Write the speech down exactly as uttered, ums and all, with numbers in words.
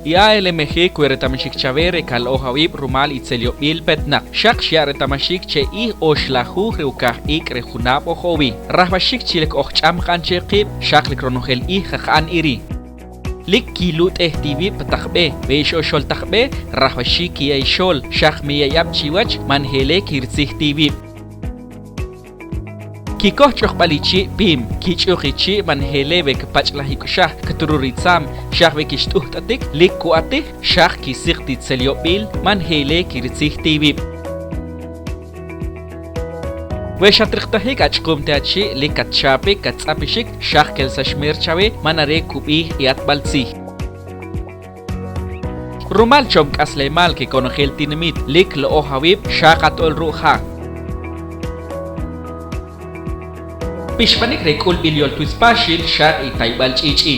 Y A L M G kwe retamaxik chawe re kalo'oj awib' rumal itzel yob'il petnaq, xaq xya' retamaxik che ij oxlajuj re ukaj ik' re junab' oj owi. Rajwaxik chi lik oj ch'am qa'an che qib', xaq lik ronojel ij qaqa'an iri. Lik kilut'ej tiwib' pa taq b'e. We ix oxol taq b'e, rajwaxik kiya ixol, xaq meya iyab' chiwach man jele kirtzij tiwib'. Kikoj ch'uqb'al ichi' pim, kich'uq ichi' man jele we kpach'laj ik'uxaj, kturur itzam, xaq we kixt'ujt'atik, lik ku'atij, xaq kisiq titzel yob'il man jele kirtzij tiwib'. We xatriqtajik ach'uqum te achi', lik katchapik, kattz'apixik, xaq kelsax mer chawe man are kub'ij i atb'al tzij. Rumal chom k'aslemal ke konojel tinamit, lik lo'oj awib', xaq at ol ru'ja. Pixpanik re k'ulb'il yoltwitz paxil, xaq itayb'al ch'ich'i.